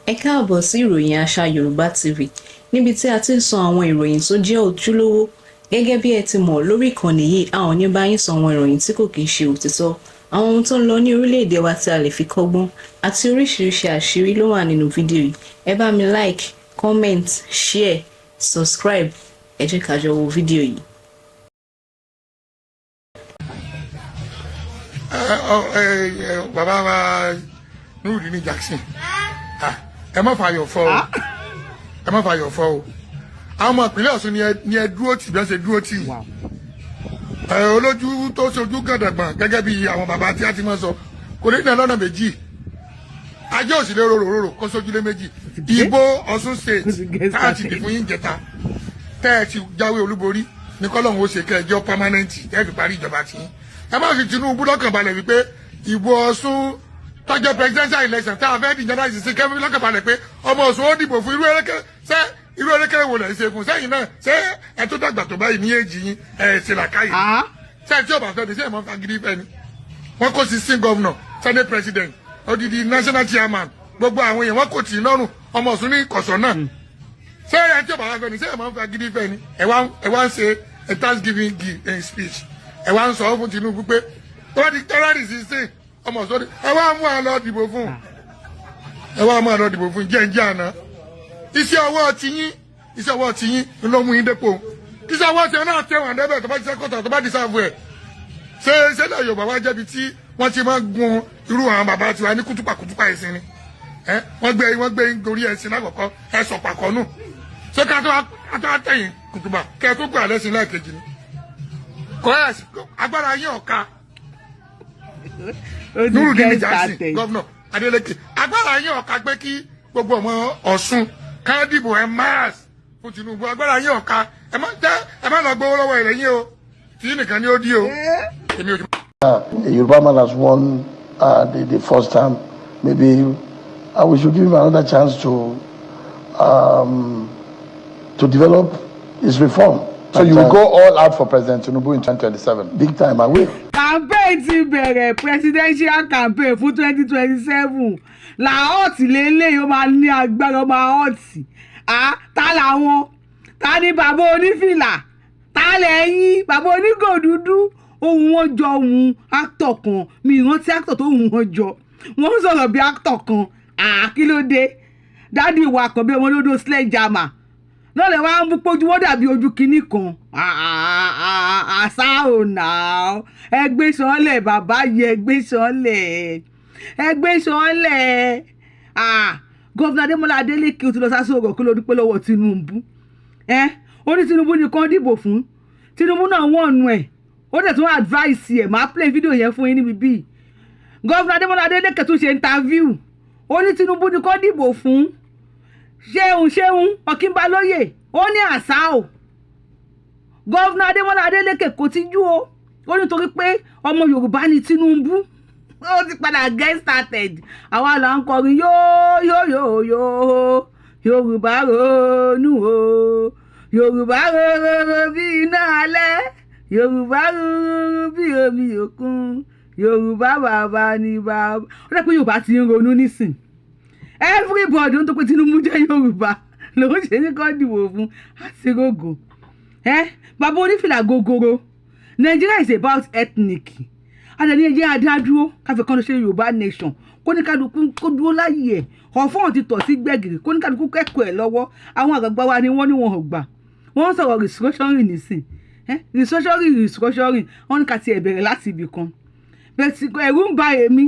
Ẹ káàbọ̀ sí ìròyìn àṣà Yorùbá TV, níbi tí a ti ń sọ àwọn ìròyìn tó jẹ́ ojúlówó. Gẹ́gẹ́ bí ẹ ti mọ̀, lórí ìkànnì yìí, a ò ní bá yín sọ àwọn ìròyìn tí kò kìí ṣe òtítọ́. Àwọn ohun tó ń lọ ní orílẹ̀-èdè wa tí a lè fi kọ́gbọ́n àti oríṣiríṣi àṣírí ló wà nínú fídíò yìí. Ẹ bá mi like, comment, share, subscribe. Ẹ jẹ́ ká jọ wo fídíò yìí. Bàbá wa Nurudeen Jackson, ẹ má fàyọ̀ fọ́ o, ẹ má fàyọ̀ fọ́ o. Àwọn ọmọ ìpínlẹ̀ Ọ̀ṣun ni ẹ dúró tì bí wọ́n ṣe dúró tì ẹ. Olójú tó ṣojú gàdàgbà gẹ́gẹ́ bí àwọn bàbá tí a ti máa sọ, kò ní ní lọ́nà méjì. Ajé òsì lè rorò rorò kó sójúlé méjì. Ìbò Ọ̀ṣun State tá a ti dì fún yín jẹta, tẹ́ ẹ ti jáwé olúborí ní kọ́lọ́hún, ó ṣe kẹjọ permanent ẹ fi parí ìjọba tí yín. Ẹ má fi Tinubu lọ́kàn balẹ̀ wípé ìbò Ọ̀ṣun tọ́jọ́ presidential election tá a fẹ́ dìjọba ìsinsìn kẹ́fí lọ́kàn balẹ̀ pé ọmọ Ọ̀ṣun ó dìbò fún irú erékè. Ṣé irú erékè wo lẹ̀ ń ṣe fún sẹ́yìn náà? Ṣé ẹ tó dàgbà tó báyìí ní èjì yín, ẹ ṣe làkàyè ṣé tí ọba fẹ́ ni? Ṣé ẹ mọ́ fagídí fẹ́ ni? Wọ́n kó 16 governor, senate president, odidi national chairman, gbogbo àwọn èèyàn wọ́n kò tì í lọ́rùn. Ọmọ Ọ̀ṣun ní kọ̀sọ̀ náà. Ṣé ẹ tí ọba fẹ́ ni? Ṣé ẹ mọ́ fagídí fẹ́ ni? Ẹ wá ń ṣe a thanksgiving speech, ẹ wá ń sọ fún Tinubu pé tó bá di January 16, ọmọ Ọ̀ṣun ẹ wá mú àlọ́ dìbò fún, ẹ wá mú àlọ́ dìbò fún. Jẹ́ àná iṣẹ́ ọwọ́ tiyín, iṣẹ́ ọwọ́ tiyín ló mú yín dépò. Iṣẹ́ ọwọ́ tiẹ̀ náà tẹ̀wọ̀n débẹ̀ tó bá ti sẹ́kọ̀tà, tó bá di sáfù ẹ̀. Ṣé ṣẹlẹ̀ Yorùbá wá jẹ́bi tí wọ́n ti máa ń gun irú àwọn bàbá tiwa ní kútùpà kútùpà ẹ̀sìn ni? Wọ́n gbé gorí ẹ̀sìn lákọ̀ọ́kọ́, ẹ sọ pàkọ́ nù. Ṣé ká tó wá tẹ̀yìn kùtùpà kẹ́ ẹ tó gbà lẹ́sìn lẹ́ẹ̀kejì ni? Kọ́ ẹ̀ agbára yín ọ̀ka. Nurudeen Jackson, governor Adeleke, agbára yín ọ̀ka gbé kí gbogbo ọmọ Ọ̀ṣun ká dìbò ẹ mass fún Tinubu. Agbára yín ọ̀ka. Ẹ má jẹ́, ẹ má lọ gbowó lọ́wọ́ ilẹ̀ yín o, tí nìkan ni ó dí o. Èmi ò ti. A Yoruba man has won the first time. Maybe we should give him another chance to develop his reform. So you will go all out for President Tinubu in 2027? Big time, I will. Campaign ti bẹ̀rẹ̀, presidential campaign fún 2027. Làhọ́ọ̀tì lélẹ́yìí, ó máa ní agbára, ó máa hot. Ta làwọn? Ta ni bàbá onífìlà? Ta lẹ́yìn bàbá onígò dúdú? Ohun wọn jọ ohun actor kan. Mi ìrántí actor tó ohun wọn jọ. Wọ́n ń sọ̀rọ̀ bí actor kan. Kí ló dé, daddy wa kan bí ọmọ olódò sledgehammer náà lè wá ń bú pójú wọ́n dàbí ojú kinní kan. Àṣà ò nà ẹ gbé sọ́lẹ̀, bàbá yẹ gbé sọ́lẹ̀, ẹ gbé sọ́lẹ̀. Governor Adémọ́lá Adélékè, ó ti lọ sásòrò kí ló dúpẹ́ lọ́wọ́ Tinubu. Ẹ ó ní Tinubu nìkan dìbò fún. Tinubu náà wọ́n nu ẹ̀, ó dẹ̀ tún advice ẹ̀. Máa play video yẹn fún yín níbi bíi. Governor Adémọ́lá Adélékè tún ṣe interview, ó ní Tinubu nìkan dìbò fún. Ṣéun ṣéun Ọ̀kínbalóyè, ó ní àṣà o. Governor Adémọ́lá Adélékè kò tijú o. Ó nítorí pé ọmọ Yorùbá ni Tinubu. Ó ti padà get started. Àwa là ń kọrin yóò yóò yóò yóò, Yorùbá ronú o, Yorùbá ronú bí iná alẹ́, Yorùbá ronú bí omi òkun, Yorùbá bàbá ni bàbá. Ó dẹ́ pé Yorùbá ti ń ronú nísìn. Everybody ń tó pé Tinubu jẹ́ Yorùbá lòun ṣe ní kọ́ dìbò fún àti rògò ẹ. Bàbá onífìlà gogoro, Nigeria is about ethnic. Adẹni ẹ jẹ́ adádúró káfí kan ṣe Yorùbá nation, kó ní kálukú kó dúró láyè ẹ̀. Ọ̀fọ́n ti tọ̀ sí gbẹ̀gìrì, kó ní kálukú kẹ́kọ̀ọ́ ẹ̀ lọ́wọ́. Àwọn àgbààgbà wa ni wọ́n ní wọn ò gbà. Wọ́n ń sọ̀rọ̀ restructuring nísìn, restructuring, restructuring. Wọ́n ní ká tiẹ̀ bẹ̀rẹ̀ láti ibì kan bẹ́ẹ̀ tí ẹ̀rù ń ba èmi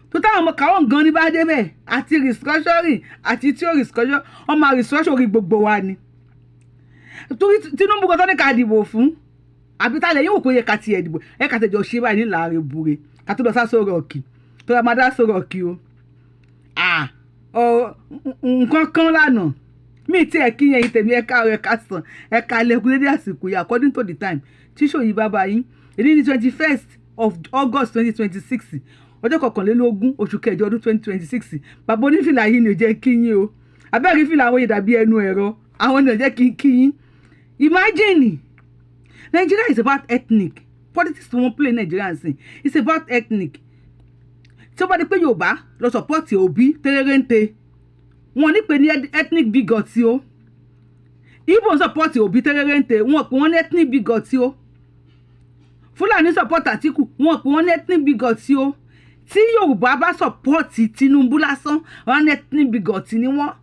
tó táwọn ọmọ káwọn gan ní bá débẹ̀. Àti restructuring àti tí ó restructuring, wọ́n máa restructuring orí gbogbo wa ni. Torí Tinubu kan tó ní ká dìbò fún, àbí tá lẹ̀ yóò kó yẹ ká tiẹ̀ dìbò ẹ, ká tẹ̀jọ́ ṣe báyìí ní láàrin bure, ká tó lọ sá sọ̀rọ̀ ọ̀kì tó yà máa dá sọ̀rọ̀ ọ̀kì o. Nǹkan kan lánàá mi tí ẹ kí yẹn tèmi. Ẹ káàárọ̀, ẹ káàsán, ẹ káalẹ́, kú dédé àsìkò yìí according to the time tí ṣòyí bàbá yín. Èyí ní 21st of August 2026, ọjọ́ 21 oṣù kẹjọ ọdún 2026. Bàbá onífìlà yìí ni ò jẹ́ kí yín o. Abẹ́rẹ́ fìlà àwọn yìí dàbí ẹnu ẹ̀rọ, àwọn ni ò jẹ́ kí kí yín. Imagine, Nigeria is about ethnic politics tí wọ́n play. Nigeria sin it's about ethnic. Tí ó bá di pé Yorùbá lọ support Obi tẹ́rẹ́rẹ́ńte. Wọn ní pé ní ethnic bigot o. Igbo ń support Obi tẹ́rẹ́rẹ́ǹtẹ̀, wọn pè wọ́n ní ethnic bigot o. Fúlàní support Àtíkù, wọn pè wọ́n ní ethnic bigot o. Tí Yorùbá bá support Tinubu lásán, wọn ní ethnic bigot ni wọ́n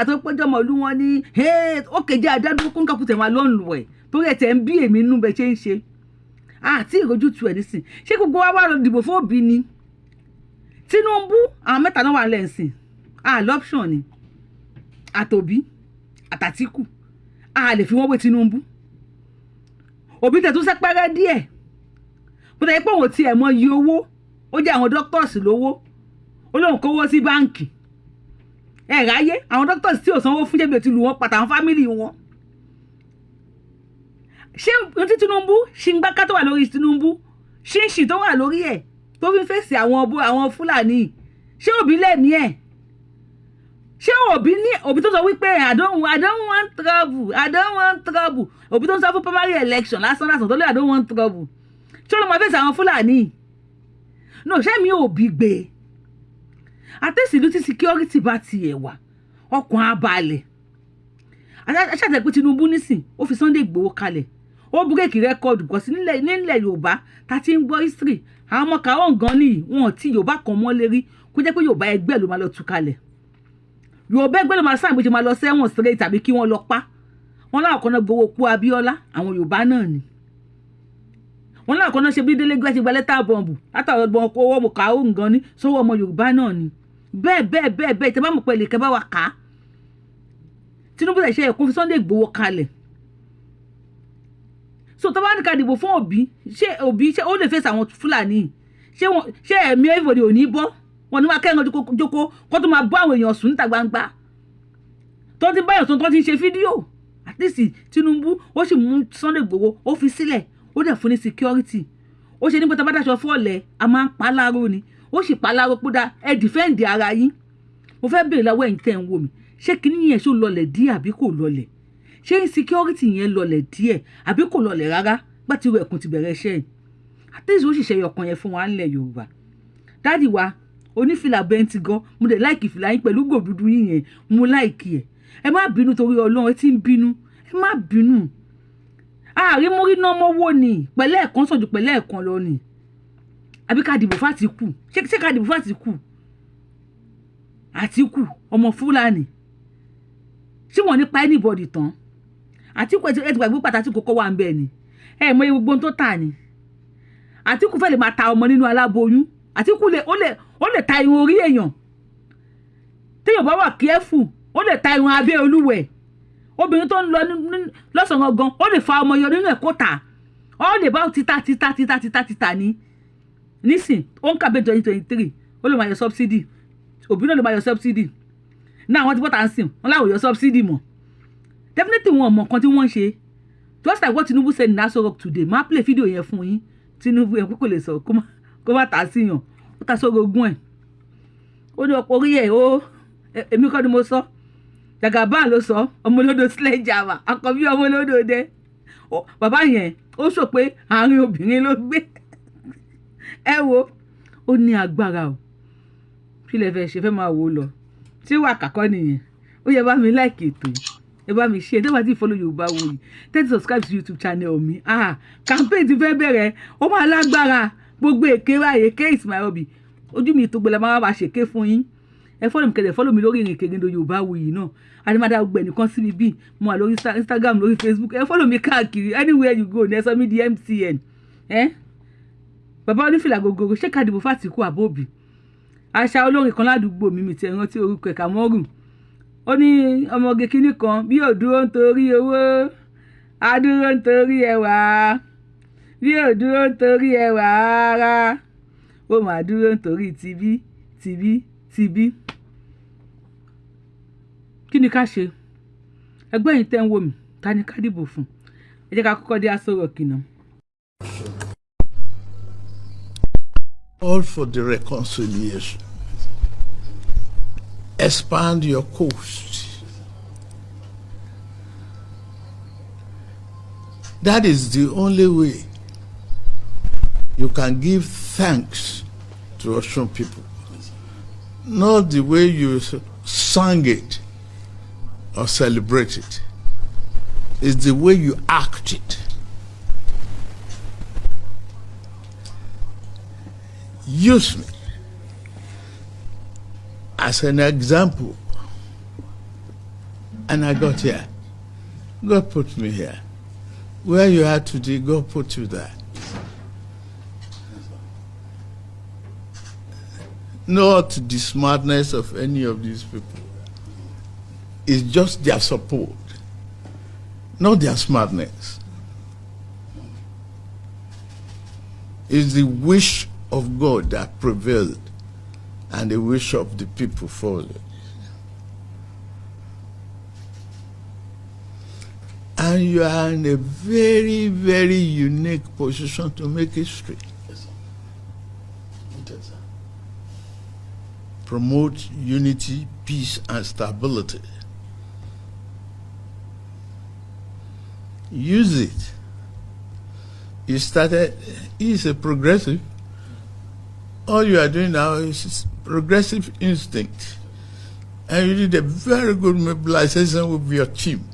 tó péjọ mọ̀lú wọn ní. Ó kéde adádúró kó ń kàkùtẹ̀ wọn ló ń lù ẹ̀ torí ẹ̀ tẹ̀ ń bí èmi nínú bẹ́ẹ̀ ṣe ń ṣe àti ìrójútu ẹ̀ nísìn. Ṣé gbogbo wa wá lọ dìbò fún Òbí ni? Tinubu, àwọn mẹ́ta náà wà lẹ́sìn àlọ́pṣọ̀n ni, àtÒbí àtÀtíkù, a lè fi wọ́n wé Tinubu. Òbí tẹ̀ tún sẹ́pẹ́rẹ́ díẹ̀, bó tẹ̀ pé òun tiẹ̀ mọ iye owó ó jẹ́ àwọn doctors lówó, ó lóun kówó sí báǹkì ẹ̀ ráyé. Àwọn doctors tí ò sanwó fún jẹ́bi ti lù wọ́n pàtàkì, àwọn family wọn. Ṣé ní Tinubu ṣìngbáká tó wà lórí Tinubu, ṣíǹṣì tó wà lórí ẹ̀ tó fi ń fèsì àwọn Fúlàní, ṣé Òbí lẹ́mìí ẹ̀? Ṣé Òbí ní Òbí tó sọ wípé I don't want trouble, I don't want trouble"? Òbí tó ń sọ fún primary election lásán lásán tó lé "I don't want trouble", ṣé ó ló máa fèsì àwọn Fúlàní? No, ṣé mi Òbí gbé àtẹ̀sí ìlú tí security bá tiẹ̀ wà, ọkàn á balẹ̀. Aṣáàtẹ̀ pé Tinubu nísìn ó fi Sunday Igboho kalẹ̀, ó break record kò sí nílẹ̀ Yorùbá tá ti ń gbọ́ history. Àwọn ọmọ kàwọn gan nìyí, wọn tí Yorùbá kan mọ́ lérí kó jẹ́ pé Yorùbá ẹgbẹ́ ló máa lọ tú kalẹ̀, Yorùbá ẹgbẹ́ ló máa sáà bó ṣe máa lọ sẹ́wọ̀n straight tàbí kí wọ́n lọ pa wọn. Láwọn kan náà gbowó kú Abíọ́lá, àwọn Yorùbá náà ni wọn. Láwọn kan náà ṣe bí Délé gbé ṣe gba lẹ́tà bọ̀m̀bù látàwọn ọgbọ̀n owó ọmọ kàó gan ni sówó ọmọ Yorùbá náà ni. Bẹ́ẹ̀ bẹ́ẹ̀ bẹ́ẹ̀ bẹ́ẹ̀, tẹ́ bá mọ̀ pé lè kẹ́ bá wa kà á. Tinubu ṣe ẹ̀kún fi Sunday Igboho kalẹ̀. So tó bá ní ká dìbò fún Òbí, ṣé Òbí, ṣé ó lè fèsì àwọn Fúlàní? Ṣé wọn, ṣé ẹ̀mí everybody ò ní bọ́ wọn ní máa kẹ́hìn jókòó kó tó máa bọ́ àwọn èèyàn sùn níta gbangba tó ti báyọ̀ tó ti ń ṣe fídíò? At least Tinubu ó sì mú Sunday Igboho, ó fi sílẹ̀, ó dẹ̀ fún ní security. Ó ṣe nígbà tó bá dáṣọ fọ́ọ̀lẹ̀, a máa ń pa láàrú ni. Ó sì pa láàrú pé dá ẹ defend ara yín. Mo fẹ́ béèrè lọ́wọ́ ẹ̀yin tẹ́ ń wò mí, ṣé kinní yẹn ṣó lọlẹ̀ díẹ̀ àbí kò lọlẹ̀? Ṣé insecurity yẹn lọlẹ̀ díẹ̀ àbí kò lọlẹ̀ rárá? Gbàtí irú ẹ̀kún ti bẹ̀rẹ̀ iṣẹ́ yìí, at least ó sì ṣe ọkàn yẹn fún wa ńlẹ̀ Yorùbá. Daddy wa onífìlà bẹ́ntì gan, mo dẹ̀ like fìlà yín pẹ̀lú gòdúdú yín yẹn, mo like ẹ̀. Ẹ má bínú torí Ọlọ́run, ẹ ti ń bínú, ẹ má bínú. Ààrí mórí náà mọ́wọ́ ni pẹ̀lẹ́ ẹ̀kan sàn ju pẹ̀lẹ́ ẹ̀kan lọ ni. Àbí ká dìbò f'Àtìkù? Ṣé ká dìbò f'Àtìkù? Àtìkù ọmọ Fúlàní, ṣé wọ́n ní pa anybody tán? Àtìkù, ẹ ti gbàgbé pàtàkì kókó wà ń bẹ̀ ni. Ẹ mọ iye gbogbo ohun tó tà ní. Àtìkù fẹ́ lè máa ta ọmọ nínú aláboyún. Àtìkù lè ó lè ta irun orí èèyàn téèyàn bá wà careful, ó lè ta irun abẹ́ olúwẹ̀ obìnrin tó ń lọ lọ́sàn-án gan, ó lè fa ọmọ yọ nínú ẹ̀ kó tà. All about títà títà títà títà títà ní nísìn. Ó ń kàbé 2023, ó lè máa yọ subsidy. Òbí náà lè máa yọ subsidy náà. Àwọn tí bọ́tà ń sìn wọn láwọn yọ subsidy mọ̀, definitely wọn ò mọ nǹkan tí wọ́n ń ṣe. Just like what Tinubu said in Aso Rock today, máa play video yẹn fún yín. Tinubu yẹn kò lè sọ kó má tà sí yàn, ó ta sórí ogún ẹ̀, ó ní ọ̀pọ̀ orí ẹ̀. Ó èmi kọ́ ni mo sọ, Jagaban ló sọ, ọmọ olódò sledgehammer, àkọ́bí ọmọ olódò dẹ. Bàbá yẹn ó sọ pé àárín obìnrin ló gbé. Ẹ wo, ó ní agbára o. Kí lẹ fẹ́ ṣe? Fẹ́ máa wò ó lọ tí wà kàkọ́ nìyẹn. Ó yẹ bá mi like ètò yìí, ẹ bá mi ṣe ẹ bá ti follow Yorùbá Wuyì, tẹ́tí subscribe to YouTube channel mi. Ah, campaign ti fẹ́ bẹ̀rẹ̀, ó máa lágbára. Gbogbo èké báyìí, èké is my hobby. Ojú mi tó gbẹlẹ máa wá ṣèké fún yín. Ẹ follow mi, kẹlẹ follow mi lórí ìrìnkèrindò Yorùbá Wuyì náà. Adimada gbẹ nìkan síbi bíi mo wà lórí Instagram, lórí Facebook. Ẹ follow mi káàkiri, anywhere you go ní ẹ sọ mí di MTN. Ẹ bàbá onífìlà gogoro, ṣé ká dìbò f'Àtìkù àbÓbì? Àṣà olórin kan ládùúgbò mi, mi ti rántí orúkọ ẹ̀, Kàmọ́rù, ó ní ọmọge kínní kan bí ò dúró nítorí owó, á dúró nítorí ẹwà, bí ò dúró nítorí ẹwà ara, ó máa dúró nítorí tibí tibí tibí. Kí ni ká ṣe? Ẹgbẹ́ yìí tẹ́ ń wò mí, ta ni ká dìbò fún? Ẹ jẹ́ ká kọ́kọ́ dé Aso Rock náà. All for the reconciliation. Expand your coast. That is the only way you can give thanks to Osun people. Not the way you sang it or celebrate it. It's the way you act it. Use me as an example. And I got here. God put me here. Where you are today, God put you there. Not the smartness of any of these people. It's just their support, not their smartness. It's the wish of God that prevailed and the wish of the people followed. And you are in a very, very unique position to make history. Yes, sir. Noted, sir. Promote unity, peace, and stability. Use it. You started, he's a progressive. All you are doing now is progressive instinct. And you did a very good mobilization with your team.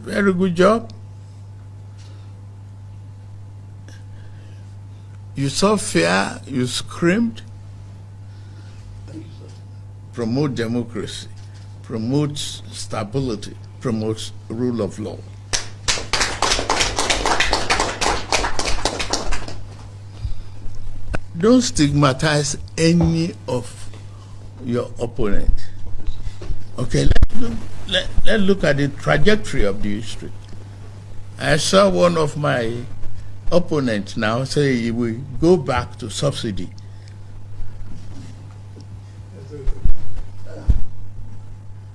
Very good job. You saw fear, you screamed. Thank you, sir. Promote democracy, promote stability, promote rule of law. Don't stigmatize any of your opponent. Okay, let's look at the trajectory of the history. I saw one of my opponents now say he will go back to subsidy.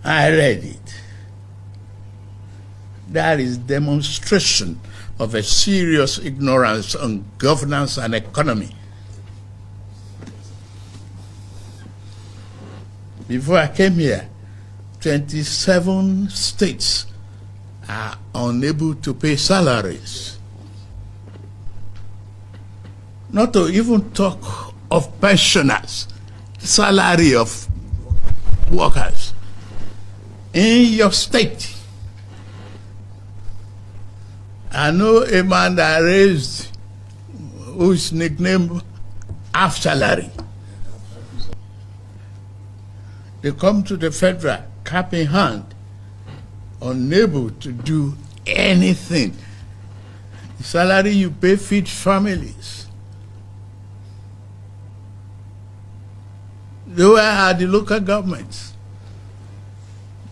I read it. That is demonstration of a serious ignorance on governance and economy. Before I came here, 27 states are unable to pay salaries. Not to even talk of pensioners, salary of workers in your state. I know a man that raised whose nickname half salary. They come to the federal, cap in hand, unable to do anything. The salary you pay feeds families. Where are the local governments?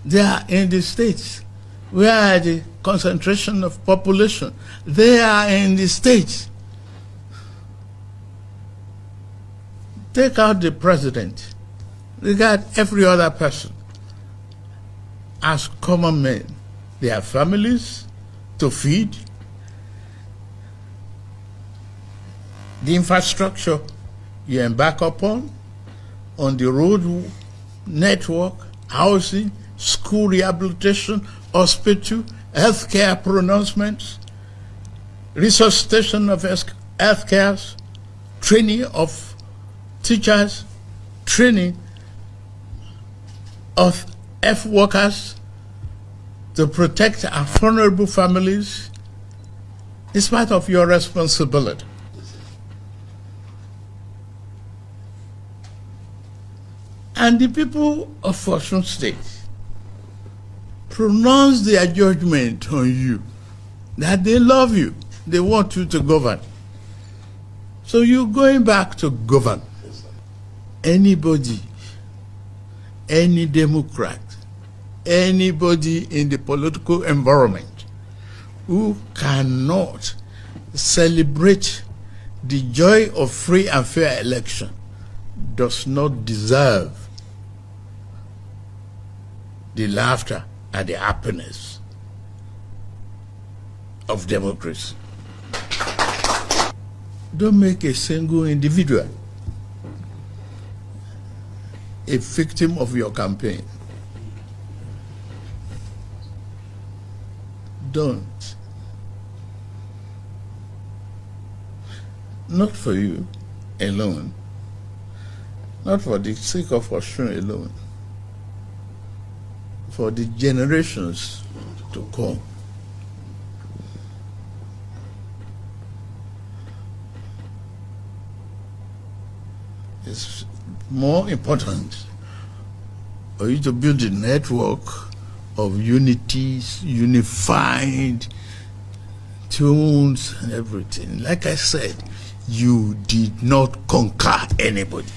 They are in the states. Where are the concentration of population? They are in the states. Take out the president. Regard every other person as common men. They have families to feed. The infrastructure you embark upon, on the road network, housing, school rehabilitation, hospital, healthcare pronouncements, resuscitation of healthcare, training of teachers, training of health workers to protect our vulnerable families is part of your responsibility. And the people of Osun State pronounce their judgment on you, that they love you, they want you to govern. So you're going back to govern. Anybody, any Democrat, anybody in the political environment who cannot celebrate the joy of free and fair election does not deserve the laughter and the happiness of democracy. Don't make a single individual a victim of your campaign. Don't. Not for you alone, not for the sake of Osun alone, for the generations to come. It's more important for you to build a network of unities, unified tunes and everything. Like I said, you did not conquer anybody.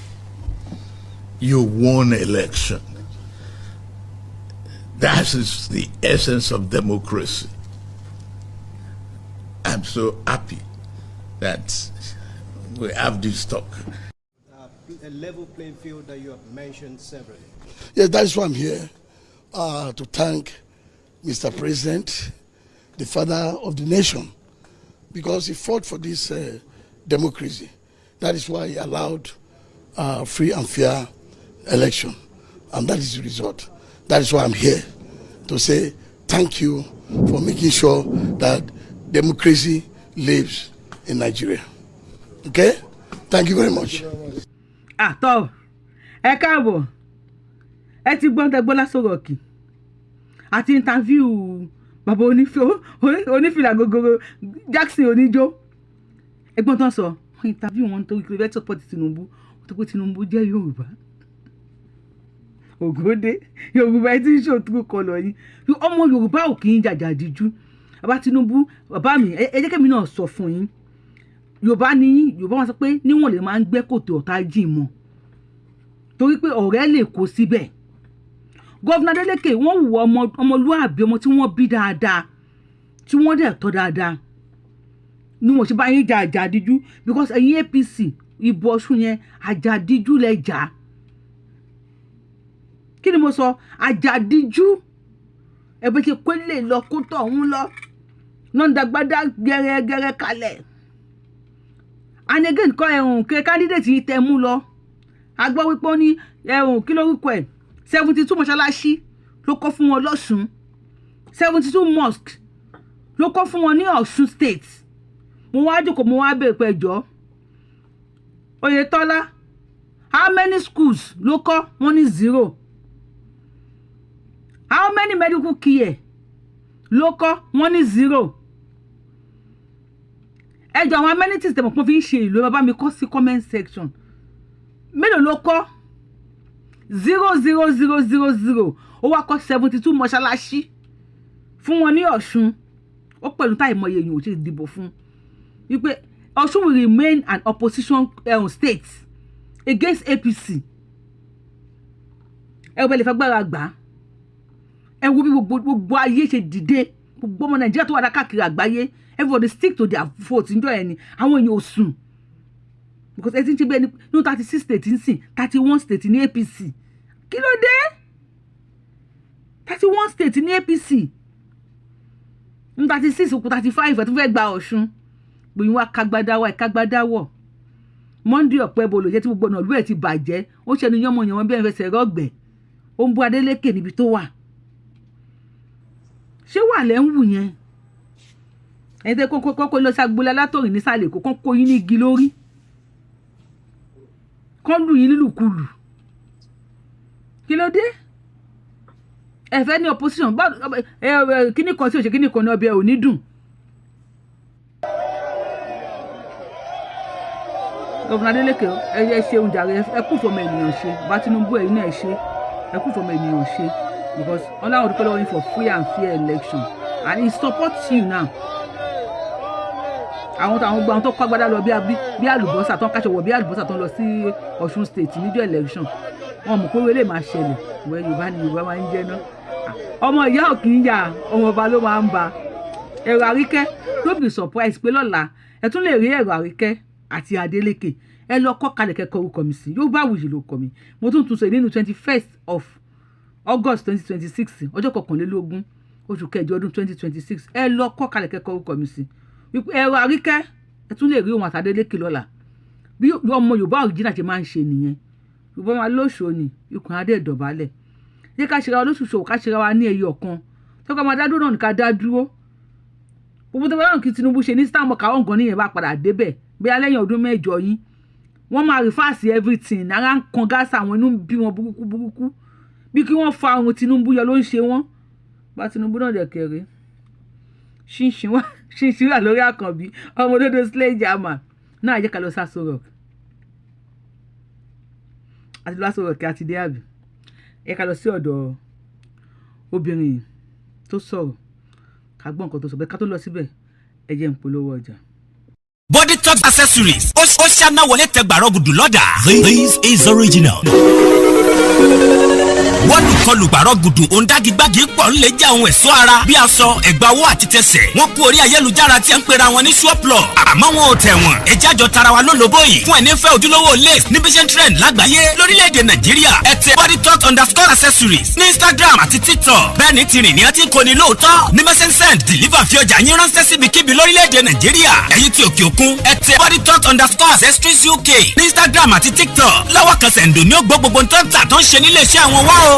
You won election. That is the essence of democracy. I'm so happy that we have this talk. A level playing field that you have mentioned severally. Yes, that is why I'm here, to thank Mr. President, the father of the nation, because he fought for this democracy. That is why he allowed free and fair election, and that is the result. That is why I'm here, to say thank you for making sure that democracy lives in Nigeria. Okay? Thank you very much. Àtọ, ẹ káàbọ̀. Ẹ ti gbọ́n tẹ gbọ́ l'Aso Rock àti interview bàbá onífìlà gogoro Jackson oníjó. Ẹgbọ́n tán sọ, wọ́n interview wọn nítorí pé fẹ́ support Tinubu, tó pé Tinubu jẹ́ Yorùbá. Ògòdè Yorùbá, ẹ ti ń ṣòtú kọlọ yín. Ọmọ Yorùbá ò kì í jàjà díjú. Bàbá Tinubu, bàbá mi, ẹ jẹ́ kẹ́mi náà sọ fún yín. Yorùbá ní yín. Yorùbá wọn sọ pé níwọ̀n lè máa ń gbẹ́ kòtò ọ̀tá jìn mọ́, torí pé ọ̀rẹ́ lè kó síbẹ̀. Governor Adeleke, wọ́n wù ọmọ ọmọlúàbí, ọmọ tí wọ́n bí dáadáa, tí wọ́n dẹ̀ tọ́ dáadáa ni wọ́n ṣe bá yín jà àjàdíjú, because ẹ̀yin APC, ìbò Ọ̀ṣun yẹn, àjàdíjú lẹ jà. Kí ni mo sọ? Àjàdíjú. Ẹ bẹ ṣe kó lè lọ kó tọ̀ ọ̀hún lọ náà dàgbàdà gẹ́rẹ́gẹ́rẹ́ kalẹ̀. And again, kọ́ ẹ̀hún kí candidate yìí tẹ mú lọ, a gbọ́ wípé ó ní ẹ̀hún, kí lórúkọ ẹ̀, 72 mọ́ṣáláṣí ló kọ́ fún wọn lọ́ṣun, 72 mosque ló kọ́ fún wọn ní Ọ̀ṣun State. Mo wá jókòó, mo wá béèrè pé, ẹjọ́ Oyètọ́lá, how many schools ló kọ́? Wọ́n ní zero. How many medical care ló kọ́? Wọ́n ní zero. Ẹjọ́, àwọn amenities tẹ̀mọ̀ pọ́n fi ń ṣe ìlú, ẹ bá mi kọ sí comment section, mélòó ló kọ́? Zero, zero, zero, zero, zero. Ó wá kọ́ 72 mọ́ṣáláṣí fún wọn ní Ọ̀ṣun. Ó pẹ̀lú táì mọ èèyàn ò ṣe dìbò fún wípé Ọ̀ṣun will remain an opposition state against APC. Ẹ wọ́n lè fagbára gbà á. Ẹ wo bí gbogbo ayé ṣe dìde, gbogbo ọmọ Nàìjíríà tó wà káàkiri àgbáyé. Everybody stick to their vote níjọ́ yẹn ni àwọn èèyàn ò sùn, because ẹ ti ń ṣe bẹ́ẹ̀ ní 36 state ń sìn, 31 state ní APC. Kí ló dé? 31 state ní APC ní 36 kù 35, ẹ̀ tó fẹ́ gba Ọ̀ṣun. Gbòyìn wá kágbádá wá kágbádá wọ̀. Monday Ọ̀pẹ́bolo jẹ́ tí gbogbo ọ̀nà ìlú ẹ̀ ti bàjẹ́, ó ṣẹnu yánmọ̀yánmọ́ bí ẹ̀ ń fẹsẹ̀ rọ́gbẹ̀, ó ń bú Adeleke níbi tó wà. Ṣé wà lẹ́ ń wù yẹn? Ẹni tẹ́ kókó lọ sí agboolé alátòrìn nísàlẹ̀ Èkó, kán kó yín ní igi lórí, kán lù yín nílùkulù. Kí ló dé? Ẹ fẹ́ ní opposition kíní kan tí ò ṣe kíní kan ní ọbẹ̀ ò ní dùn. Governor Adeleke, ẹ ṣeun jàre, ẹ kú fọmọ ènìyàn ṣe. Bá Tinubu, ẹ̀yin náà, ẹ ṣe, ẹ kú fọmọ ènìyàn ṣe, because ọlọ́run dúpẹ́ lọ́wọ́ yín for free and fair election, and he supports you now. Àwọn tó àwọn gbọ́, àwọn tó kọ́ agbádá lọ bí àlùbọ́sà, tó ń káṣọ wọ̀ bí àlùbọ́sà, tó ń lọ sí Ọ̀ṣun State níjọ́ election, wọn mọ̀ pé wọlé máa ṣẹlẹ̀. Ìwé Yorùbá ni Yorùbá máa ń jẹ́ ná. Ọmọ ìyá ò kì í yà, ọmọ ọba ló máa ń ba. Ẹ̀rọ Àríkẹ́, don't be surprised pé lọ́la ẹ tún lè rí ẹ̀rọ Àríkẹ́ àti Adeleke. Ẹ lọ kọ́ kalẹ̀ kẹ́kọ̀ọ́ orúkọ mi sí Yorùbá Wuyì ló kọ́ mi. Mo tún tún sọ nínú 21st of August 2026, ọjọ́ 21 oṣù kẹjọ ọdún 2026. Ẹ lọ kọ́ kalẹ̀ kẹ́kọ̀ọ́ orúkọ mi sí wípé ẹ̀rọ Àríkẹ́, ẹ tún lè rí òun àti Adeleke lọ́la. Bí ọmọ Yorùbá original ṣe máa ń ṣe nìyẹn. Yorùbá máa lóṣòó ni ikùn adé ìdọ̀bálẹ̀. Jẹ́ ká ṣera wa lóṣooṣù, ká ṣera wa ní ẹyọ kan tó ká máa dá dúró náà ní ká dá dúró. Gbogbo tó bá wọn kí Tinubu ṣe ní stamp káwọn nǹkan níyẹn bá padà débẹ̀ bí alẹ́yìn ọdún 8 yín, wọ́n máa reverse everything. Ara ń kan gáàsì, àwọn inú ń bí wọn burúkú burúkú. Bí kí wọ́n fa ohun Tinubu yọ ló ń ṣe wọ́n. Bá Tinubu náà dẹ̀ kéré, ṣinṣin wà lórí Àkànbí ọmọ òdodo sledgehammer náà. Jẹ́ ká lọ s'Aso Rock. Àti lọ Aso Rock àti dé, àbí? Ẹ ká lọ sí ọ̀dọ̀ obìnrin yìí tó sọ̀rọ̀, ká gbọ́ nǹkan tó sọ bẹ́ẹ̀. Ká tó lọ síbẹ̀, ẹ jẹ́ n polówó ọjà. Body Talk Accessories, ó ṣáná wọlé tẹ gbàrọ̀ gùdù lọ́dà. This is original. Wọ́n kọlù gbàrọ̀ gùdù òǹdàgígbàgì pọ̀ ń lè jẹ́ àwọn ẹ̀ṣọ́ ara bí aṣọ, ẹ̀gbà owó àti tẹsẹ̀. Wọ́n kú orí ayélujára tí a ń pera wọn ní Surplus, àmọ́ wọn ò tẹ̀ wọ́n. Ẹjẹ́ àjọ tara wa lólobó yìí fún ẹni fẹ́ ojúlówó lace ní bí ṣe trend lágbàáyé lórílẹ̀‐èdè Nàìjíríà. Ẹ tẹ Body Talk_accessories ní Instagram àti TikTok. Bẹ́ẹ̀ ni tìrìn ní ẹ ti ń koni lóòótọ́ ní message deliver fi ọjà yín ránṣẹ́ síbikíbi lórílẹ̀‐èdè Nàìjíríà. Ẹ̀yin tí òkè òkun, ẹ tẹ Body Talk_accessories UK ní Instagram àti TikTok. Lọ́wọ́ kan sẹ̀ǹdò ní ó gbọ́ gbogbo tó ń tà tó ń ṣe nílé iṣẹ́ àwọn wá o.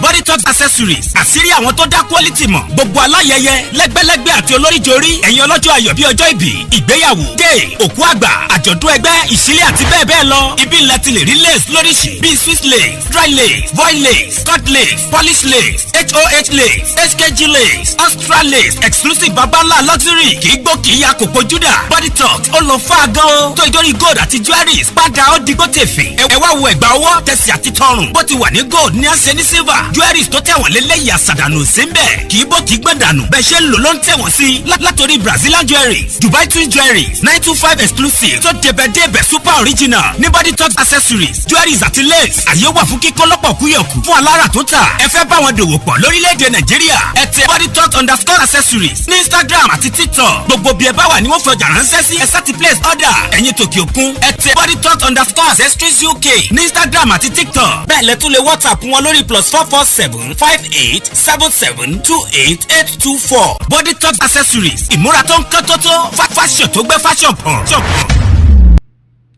Body Talk Accessories, àṣírí àwọn tó dá quality mọ̀. Gbogbo aláyẹyẹ, lẹ́gbẹ́lẹ́gbẹ́ àti olóríjorí, ẹ̀yin ọlọ́jọ́ ayọ̀ bíi ọjọ́ ìbí, ìgbéyàwó, dé òkú àgbà, àjọ̀dún ẹgbẹ́, ìṣílẹ̀ àti bẹ́ẹ̀ bẹ́ẹ̀ lọ, ibi ńlá ti lè rí lace lóríṣìí bíi Swiss lace, dry lace, voile lace, cut lace, polish lace, hoh lace, hkg lace, extra lace, exclusive, babalá luxury, kì í gbó, kì í ya, kò pojú dà. Body Talk ó lọ fún àgán o tó ìdórí gold àti jewelries padà ó digbó tèfè. Ẹ wá wo ẹ̀gbà ọwọ́, tẹ̀sí àti tọrùn. Bó ti wà ní gold ní àṣẹ ní silver. Jewelries tó tẹ̀wọ̀n lélẹ́yìí, àṣàdànù sí ń bẹ̀, kì í bó, kì í gbọ̀n dànù. Bẹ́ẹ̀ ṣe ń lò ló ń tẹ̀wọ̀n sí, látòrí Brazilian jewelries, Dubai twin jewelries, 925 exclusive tó débẹ̀ débẹ̀, super original ní Body Talk Accessories, jewelries àti lace. Àyè wà fún kíkọ́ lọ́pọ̀ kúyọ̀kù fún alára tó tà. Ẹ fẹ́ bá wọn dòwò pọ̀ lórílẹ̀‐èdè Nàìjíríà, ẹ tẹ Body Talk_accessories ní Instagram àti TikTok. Gbogbo bí ẹ bá wà ní wọ́n fọjà ránṣẹ́ sí. Ẹ sá ti place order. Ẹ̀yin tòkè òkun, ẹ tẹ Body Talk_accessories UK ní Instagram àti TikTok. Bẹ́ẹ̀ lẹ tún lè WhatsApp wọn lórí +447587728824. Body Talk Accessories, ìmúra tó ń kán tó tó, fashion tó gbé fashion pọ̀.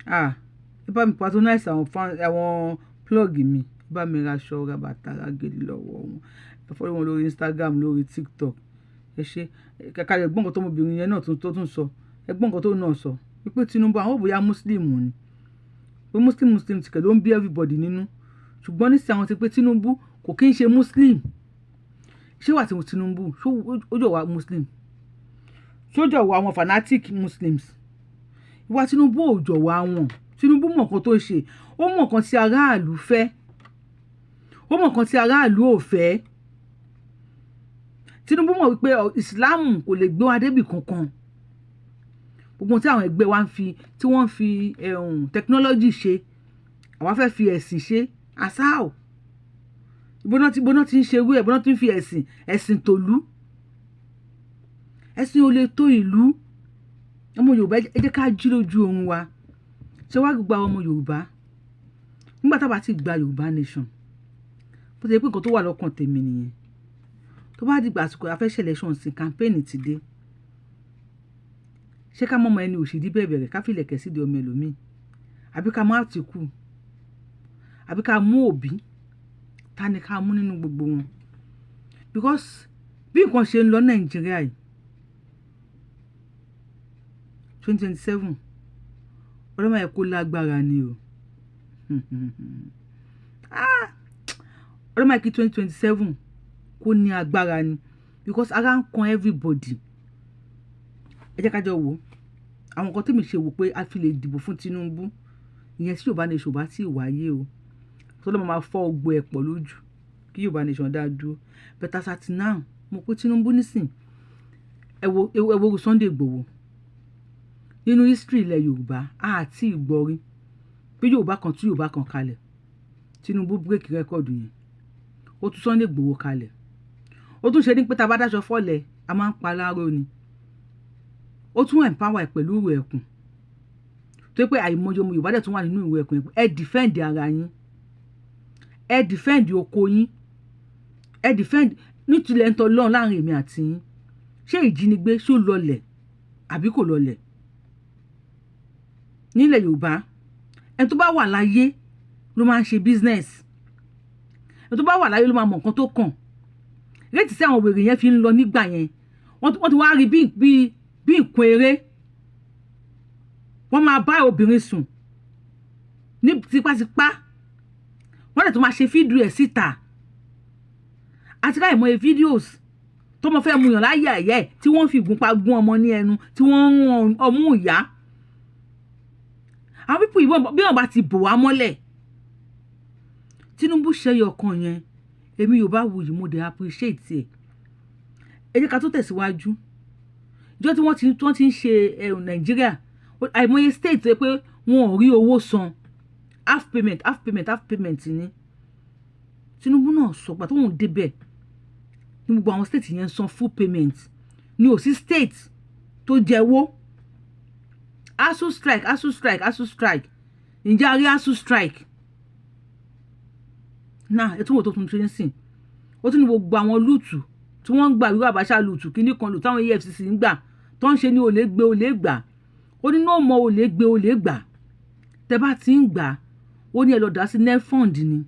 Ah, ẹ bá mi patronize àwọn fan, àwọn plug mi. Ẹ bá mi ra aṣọ, ra bàtà, ra gèlè lọ́wọ́ wọn. Ẹ follow wọn lórí Instagram, lórí TikTok. Ẹ ṣe kàkà lè gbọ́ nǹkan tó ọmọbìnrin yẹn náà tó tún sọ. Ẹ gbọ́ nǹkan tó náà sọ wípé Tinubu, àwọn ò bóyá Muslim ni, pé Muslim Muslim tìkẹ̀ ló ń bí everybody nínú, ṣùgbọ́n nísìnyí àwọn ti pé Tinubu kò kí ń ṣe Muslim. Ṣé wà tí Tinubu ṣó ó jọ wá Muslim? Ṣó jọ wá àwọn fanatic Muslims? Ìwà Tinubu ò jọ wá wọn. Tinubu mọ̀ nǹkan tó ṣe, ó mọ̀ nǹkan tí aráàlú fẹ́, ó mọ̀ nǹkan tí aráàlú ò fẹ́. Tinubu mọ̀ wípé Ìsìláàmù kò lè gbé wa débì kankan. Gbogbo tí àwọn ẹgbẹ́ wa ń fi, tí wọ́n ń fi technology ṣe, àwa fẹ́ fi ẹ̀sìn ṣe asáò. Ìbóná ti ń ṣe irú ẹ̀, ìbóná ti ń fi ẹ̀sìn tòlú. Ẹ̀sìn ò lè tó ìlú. Ọmọ Yorùbá, ẹ jẹ́ ká jí lójú oorun wa. Ṣé wàá gba ọmọ Yorùbá nígbà tá a bá ti gba Yorùbá nation? Bó ti yẹ pé nǹkan tó wà lọ́kàn tèmi nìyẹn. Tó bá dìgbà àsìkò a fẹ́ ṣe election sí, campaign ti dé, ṣé ká mọ̀mọ́ ẹni òṣèdí bẹ́ẹ̀ bẹ̀rẹ̀, ká fìlẹ̀kẹ̀ sídìí ọmọ ẹlòmíì, àbí ká mú Àtìkù, àbí ká mú Òbí? Ta ni ká mú nínú gbogbo wọn? Because bí nǹkan ṣe ń lọ Nàìjíríà yìí, 2027, ọlọ́mọ ẹ̀ kó lágbára ni o. Ah! Ọlọ́mọ ẹ̀ kí 2027 kó ní agbára ni, because ara ń kan everybody. Ẹ jẹ́ ká jọ wò ó. Àwọn nǹkan tí mi ṣe wò pé a fi lè dìbò fún Tinubu ìyẹn, tí Yorùbá nation bá tí ì wáyé o, tó lọ́ máa fọ́ ogbó ẹ̀ pọ̀ lójú kí Yorùbá nation dá dúró. But as at now, mo pé Tinubu nísìn, ẹ wo Sunday Igboho. Nínú history ilẹ̀ Yorùbá, àti ìgbọ́rí pé Yorùbá kan tú Yorùbá kan kalẹ̀. Tinubu break record yẹn, ó tú Sunday Igboho kalẹ̀. Ó tún ṣe ní pé tá a bá dáṣọ fọ́lẹ̀, a máa ń pa láró ni. Ó tún empower ẹ̀ pẹ̀lú ìrù ẹkùn, tó yẹ pé àìmọye ọmọ Yorùbá dẹ̀ tún wà nínú ìrù ẹkùn yẹn. Ẹ defend ara yín, ẹ defend oko yín, ẹ defend nítorí ń tọ́ lọ́run láàrin èmi àti yín. Ṣé ìjínigbé ṣó lọlẹ̀ àbí kò lọlẹ̀ nílẹ̀ Yorùbá? Ẹni tó bá wà láyé ló máa ń ṣe business. Ẹni tó bá wà láyé ló máa mọ nǹkan tó kàn. Rate tí àwọn wèrè yẹn fi ń lọ nígbà yẹn, wọ́n ti wá rí bí nǹkan eré. Wọ́n máa bá obìnrin sùn ní tipátipá, wọ́n dẹ̀ tún máa ṣe fídíò ẹ̀ síta. Àti káyọ̀ mọ́ videos tọmọ fẹ́ mu yàn láyé ẹ̀yẹ́ tí wọ́n fi ìgúnpá gún ọmọ ní ẹnu, tí wọ́n ń rún ọmú ìyá. Àwọn people yìí, bí wọ́n bá ti bò wá mọ́lẹ̀. Tinubu ṣẹyọ kan yẹn, èmi yóò bá wù yìí, mo dẹ̀ appreciate ẹ̀. Ẹ jẹ́ ká tó tẹ̀síwájú. Ìjọ tí wọ́n ti ń ṣe Nàìjíríà, àìmọye state tó yẹ pé wọn ò rí owó san, half payment, half payment, half payment ni. Tinubu náà sọ pé tóun débẹ̀ ní gbogbo àwọn state yẹn san full payment ní, ò sí state tó jẹ́wọ́. ASUU strike, ASUU strike, ASUU strike, ǹjẹ́ a rí ASUU strike náà? Ètò ìwò tó tún ṣe ń sìn, ó tún ní gbogbo àwọn loot tí wọ́n ń gbà, wíwá Abacha loot, kíní kan loot táwọn EFCC ń gbà tó ń ṣe ní olè gbé, olè gbà. Ó ní náà mọ olè gbé, olè gbà. Tẹ bá ti ń gbà, ó ní ẹ lọ dá sí NELFUND ni,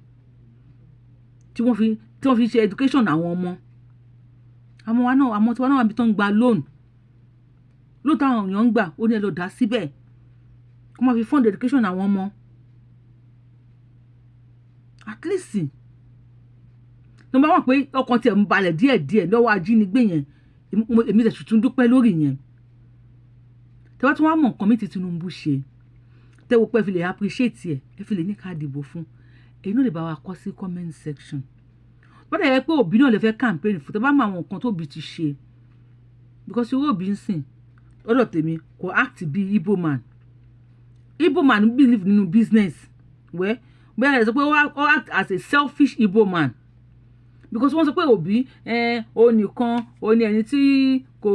tí wọ́n fi ṣe education àwọn ọmọ àwọn wa náà, àwọn tiwa náà wà bí tó ń gba loan. Loan táwọn èèyàn ń gbà, ó ní ẹ lọ dá síbẹ̀ kó máa fi fund education àwọn ọmọ. At least number one, pé ọkàn tiẹ̀ ń balẹ̀ díẹ̀díẹ̀ lọ́wọ́ ajínigbé yẹn, èmi tẹ̀ tún dúpẹ́ lórí yẹn. Tẹ́wọ́ tí wọ́n á mọ̀ nǹkan mi tí Tinubu ṣe, tẹ́wọ́ pé ẹ fi lè appreciate ẹ̀, ẹ fi lè ní ká dìbò fún, èyí náà lè bá wa kọ sí comment section. Bọ́dà yẹ pé Òbí náà lè fẹ́ campaign fún, tẹ́ bá mọ àwọn nǹkan tó Òbí ti ṣe, because irú Òbí ń sìn lọ́dọ̀ tèmi, kò act bí Igbo man. Igbo man believe nínú business. Well, bẹ́ẹ̀ lè sọ pé ó act as a selfish Igbo man, because wọ́n sọ pé Òbí ó nìkan ó ní ẹni tí kò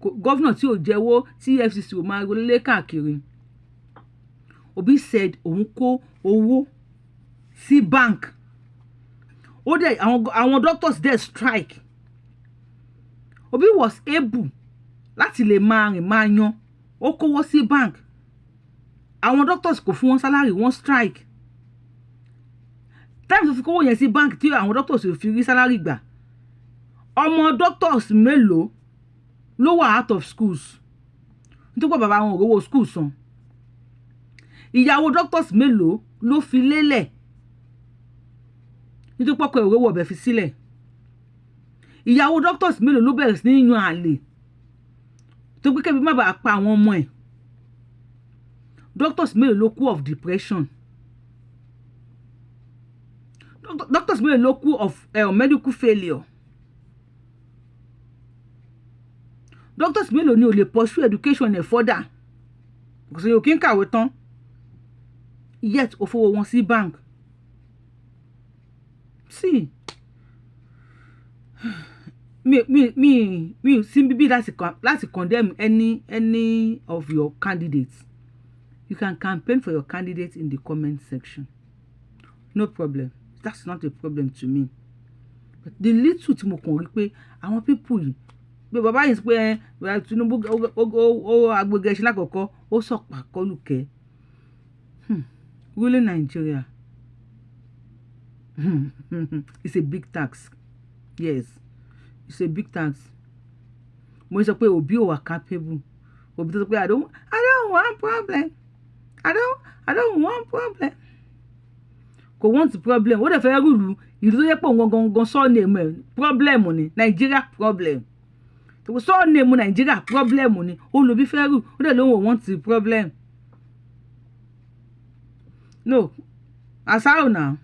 governor tí ò jẹ́wọ́ tí EFCC ò máa lé káàkiri. Òbí said òun kó owó sí bank, ó dẹ̀ àwọn doctors dẹ̀ strike. Obi was able láti lè máa rìn máa yan. Ó kówó sí bank, àwọn doctors kò fún wọn salary, wọ́n strike. Time tó fi kówó yẹn sí bank tí àwọn doctors ò fi rí salary gbà, ọmọ doctors mélòó ló wà out of schools nítorí pé bàbá wọn ò rówó school san? Ìyàwó doctors mélòó ló fi lélẹ̀ nítorí pé ọkọ ẹ̀ ò rówó ọbẹ̀ fi sílẹ̀? Ìyàwó doctors mélòó ló bẹ̀rẹ̀ sí ní yan àlè tó pé kébi má bàa pa àwọn ọmọ ẹ̀? Doctors mélòó ló kú of depression? Doctors mélòó ló kú of medical failure? Doctors mélòó ni ò lè pursue education ẹ̀ further? Kò sí òkè ń kàwé tán, yet ó fowó wọn sí bank. See, mi sí bíbí láti condemn any of your candidates. You can campaign for your candidate in the comment section, no problem. That's not a problem to me. But the little tí mo kàn rí pé àwọn people yìí, pé bàbá yìí sọ pé ẹ Tinubu ó agbègbè ẹṣin lákọ̀ọ́kọ́, ó sọ̀pà kọlùkẹ́. Ruling Nigeria, it's a big task. Yes, it's a big task. Mo sọ pé Obi ò wà capable. Obi tó sọ pé I don't want problem, I don't want problem, kò want problem. Ó dẹ̀ fẹ́ rule ìlú tó yẹ pé òun gangan surname ẹ̀ problem ni, Nigeria problem. Surname Nigeria problem ni ó lòbí fẹ́ rule, ó dẹ̀ lóun ò want problem. No àṣàrò náà,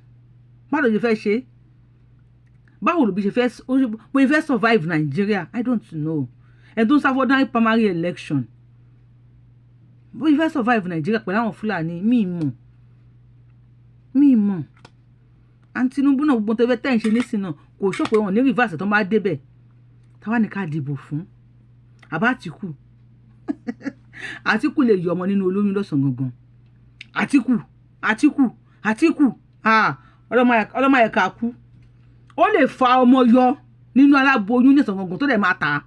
báwo ló ṣe fẹ́ ṣe? Báwo lòbí ṣe fẹ́ bóyá fẹ́ survive Nigeria? I don't know. Ẹni tó ń sá fún ordinary primary election, bóyá fẹ́ survive Nigeria pẹ̀lú àwọn Fúlàní, mí mọ̀, mí mọ̀. And Tinubu náà, gbogbo tó fẹ́ tẹ̀ ń ṣe nísìn náà, kò sọ pé wọn ní reverse tó bá débẹ̀. Táwa ní ká dìbò fún àbá Àtìkù? Àtìkù lè yọ ọmọ nínú olóyún lọ́sàn-án gangan. Àtìkù, Àtìkù, Àtìkù, ọlọ́mọ ẹ̀ka kú. Ó lè fa ọmọ yọ nínú aláboyún ní ìsàn gangan tó dẹ̀ máa tà á.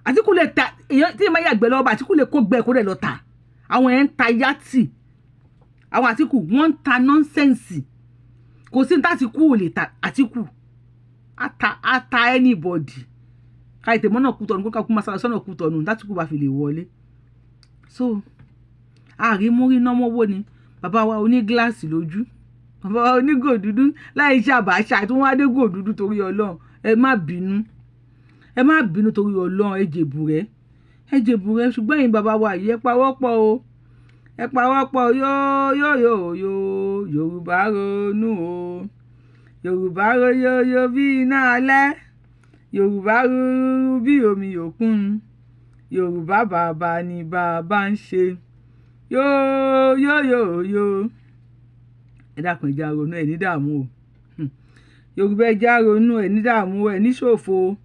Àtìkù lè ta èèyàn tí ìmáyà gbẹ lọ́wọ́ bá. Àtìkù lè kó gbẹ kó dẹ̀ lọ tà. Àwọn yẹn ń ta yátì, àwọn Àtìkù wọ́n ń ta nonsense. Kò sí ní tàtìkù ò lè ta. Àtìkù ata anybody ká ètè mọ́nà kú tọ̀nù kó ká kú máa sáré sọ́nà kú tọ̀nù tàtìkù bá fi lè wọlé. So àrímúrí námọ́wó ni bàbá wa oní gíláàsì lójú, bàbá wa onígò dúdú láì ṣe àbáṣà tí wọ́n á dé gò dúdú torí Ọlọ́run. Ẹ má bínú, ẹ má bínú torí Ọlọ́run. Ẹ jèbù rẹ, ẹ jèbù rẹ. Ṣùgbọ́n ẹ̀yin bàbá wa yìí, ẹ pawọ́pọ̀ o, ẹ pawọ́pọ̀. Yóò yóò yóò yóò, Yorùbá ronú o. Yorùbá royoyo bí iná alẹ́, Yorùbá rúrú bí omi òkun, Yorùbá bàbá ni bàbá ń ṣe. Yóò yóò yóò yóò. Ẹ dákun, ẹ jẹ́ á ronú. Ẹ ní dààmú o. Yorùbá, ẹ jẹ́ á ronú. Ẹ ní dààmú, ẹ ní ṣòfò.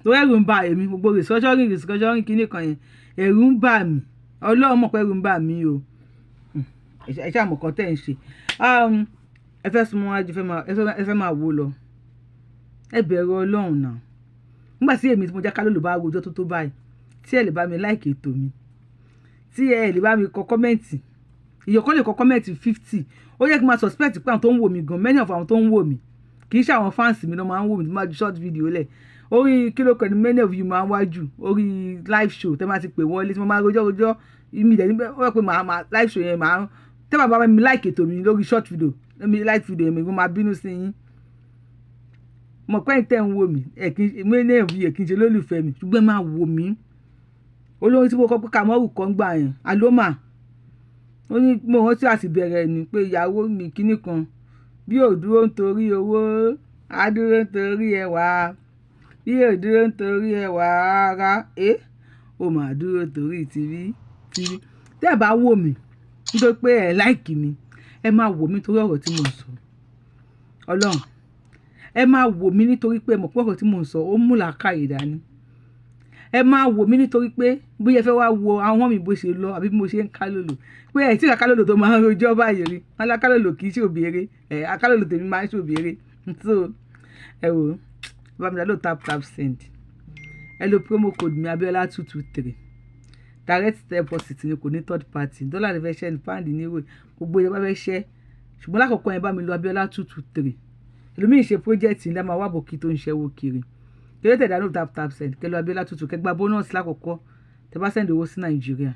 Torí ẹ̀rù ń bà èmi. Gbogbo restructuring, restructuring kìíní kan yẹn, ẹ̀rù ń bà mí. Ọlọ́run mọ̀ pé ẹ̀rù ń bà mí o. Ẹ ṣáà mọ̀ kan tẹ́ ń ṣe. Ẹ fẹ́ súnmọ́ wájú, ẹ fẹ́ máa wò lọ. Ẹ bẹ̀rù Ọlọ́run náà. Nígbà tí èmi tí mo jẹ́ Kálólò bá rojọ́ tó tó báyìí, tí ẹ lè bá mi like ètò mi, tí ẹ lè bá mi kọ comment, ìyọ̀kọ́ lè kọ comment 50, ó yẹ kí n máa suspect pé àwọn tó ń wò mí gan, many of àwọn tó ń wò mí kì í ṣe àwọn fans mi ló máa ń wò mí. Tí máa ju short video lẹ̀ orí kíló kan ní, many of you máa ń wájú orí live show tẹ́ máa ti pè wọlé, tí mo máa rojọ́ rojọ́ mi dẹ̀ níbẹ̀. Ó yẹ pé màá live show yẹn, màá tẹ́ bàbá mi like ètò mi lórí short video mi, live video mi, mo máa bínú sí yín. Mọ̀ pé tẹ́ ń wò mí, ẹ̀ kì í many of you, ẹ̀ kì í ṣe lólùfẹ́ mi, ṣùgbọ́n ẹ máa wò mí. Olórin tí mo kọ́ pé Kàmọ́rù kan gbà yẹn, Aloma, ó ní mo rántí àti bẹ̀rẹ̀ ni pé ìyàwó mi kinní kan bí ò dúró nítorí owó, á dúró nítorí ẹwà. Bí ò dúró nítorí ẹwà ara ẹ, ó máa dúró torí tìbí tìbí. Tẹ́ ẹ bá wò mí nítorí pé ẹ like mi, ẹ máa wò mí torí ọ̀rọ̀ tí mò ń sọ. Ọlọ́run, ẹ máa wò mí nítorí pé ẹ mọ̀ pé ọ̀rọ̀ tí mò ń sọ, ó mú làákàyè dání. Ẹ máa wò mí nítorí pé bóyá ẹ fẹ́ wá wo àwọn mi bó ṣe lọ, àbí bí mo ṣe ń kálòlò, pé ẹ tí kálòlò tó máa ń rojọ́ báyìí rí wọn lákálòlò kì í ṣe òbèrè ẹ, akálòlò tèmi máa ń ṣe òbèrè. So ẹ wò ó, bá mi dá Tap Tap Send. Ẹ lo promo code mi, Abiola 223. Direct deposit ni, kò ní third party. Dọ́là lè fẹ́ ṣẹ́ ní, pound ní ìwé, gbogbo ìjọba fẹ́ ṣẹ́. Ṣùgbọ́n lákòókò yẹn, bá mi lo Abiola 223. Ẹlòmíì ṣe project ńlá, máa wá bòkí tó ń ṣẹ́wó kiri. Kí tẹ̀ dánú Tap Tap Send, kẹ́ lo Abiola 22, kẹ́ gba bonus lákòókò tẹ́ bá send owó sí Nàìjíríà.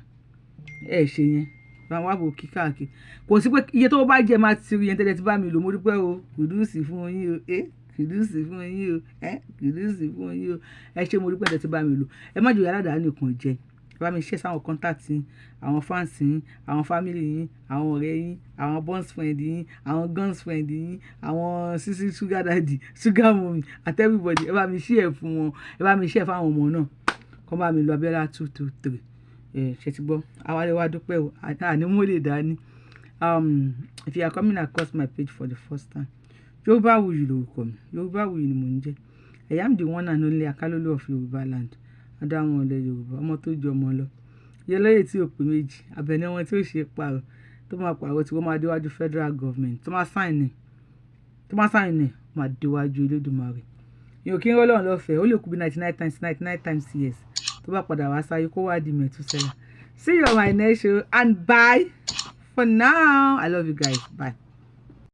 Ẹ ṣe yẹn, máa wá bòkí káàkiri. Kò sí pé iye tó bá jẹ́ máa ti rí yẹn tẹ́lẹ̀ tí bá mi lò. Mo dúpẹ́ o. Kudos fún yín o. Ẹ kudos fún yín o. Ẹ kudos fún yín o. Ẹ ṣé, mo dúpẹ́ tẹ́ ti bá mi lò. Ẹ má jòyè aládàá nìkan jẹ. Ẹ bá mi share sáwọn contact yín, àwọn fans yín, àwọn family yín, àwọn ọ̀rẹ́ yín, àwọn boys friend yín, àwọn guns friend yín, àwọn sisi sugar daddy, sugar mummy àti everybody. Ẹ bá mi share fún wọn. Ẹ bá mi share fún àwọn ọmọ náà, kọ́ bá mi lo Abiola 223. Ẹ ṣe ti gbọ́, àwa lè wá dúpẹ́ o. Àní mú lè dání. If you are coming across my page for the first time, Yorùbáwùyí lórúkọ mi, Yorùbáwùyí ni mò ń jẹ́. I am the one and only Akalolu of Yorùbá land, adáwọn ilẹ̀ Yorùbá, ọmọ tó ju ọmọ lọ, yẹlẹ́yẹ tí ò pé méjì, abẹni wọn tí ó ṣe pààrọ̀, tó máa pààrọ̀, tí wọ́n máa déwájú federal government, tó máa sign ẹ̀, tó máa sign ẹ̀, máa déwájú Elédùmarè. Ìyóò kí ń rọ́lọ́run lọ́fẹ̀ẹ́. Ó lè kú bí 99 times 99 times years, tó bá padà wá sáyé, kó wá di Mẹ̀túsẹ́là. See you on my next show and bye for now. I love you guys. Bye.